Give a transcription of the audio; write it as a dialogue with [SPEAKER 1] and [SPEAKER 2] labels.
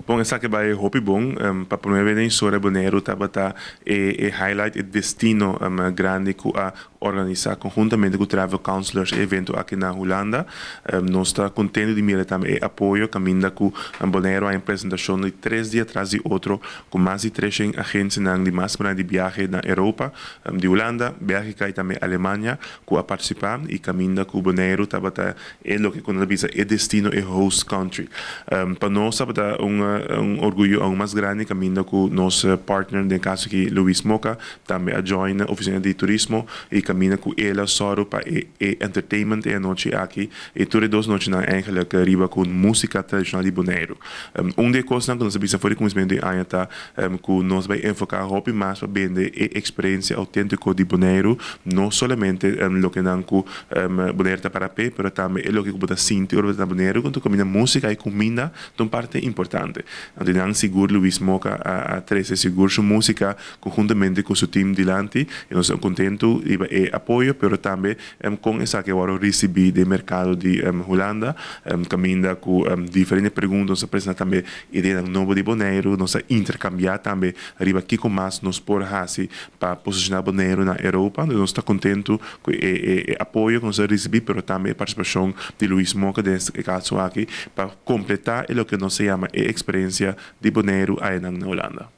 [SPEAKER 1] Bon, esaki a bay hopi bon. Pa prome bes den historia, Boneiro tabata e highlight, e destino grandi cu a organisa conhuntamente cu Travel Counselors e evento aki na Hulanda. Nos ta contento di mira tambe e apoyo caminda cu Boneiro a presentacion di 3 dia tras di otro cu mas di 300 agencianan di mas di biahe na Europa, di Hulanda, Belgica y tambe Alemania, cu a participa y caminda cu Boneiro tabata e loke cu nan bisa e destino, e host country. Pa nos tabata un orguyo aun mas grandi caminda cu nos partner, den caso aki Luis Moca, tambe a join oficina di turismo y caminda cu el a soro pa e entertainment e anochi aki y tur 2 nochinan eigenlijk riba cu musica tradicional di Boneiro. Un di e cosnan cu nos a bisa for di cuminsamento di aña ta cu nos ta bay enfoca hopi mas pa bende e experiencia autentico di Boneiro, no solamente loke nan cu Boneiro ta para pe, pero tambe e loke cu bo ta sinti ora na Boneiro, cu cuminda, musica y cuminda ta un parti importante. Anto nan sigur Luis Moca a trece sigur su musica conhuntamente cu su team dilanti y nos ta contento e apoyo, pero tambe cu esaki a wordo ricibi den mercado di Hulanda, caminda cu diferente pregunta. Nos a presenta tambe idea nobo di Boneiro, nos a intercambia tambe riba kico mas nos por hasi pa posiciona Boneiro na Europa. Nos ta contento cu e apoyo cu nos a ricibi, pero tambe e participacion di Luis Moca den e caso aki pa completa loke nos ta yama e experiencia di Boneiro ey na Hulanda.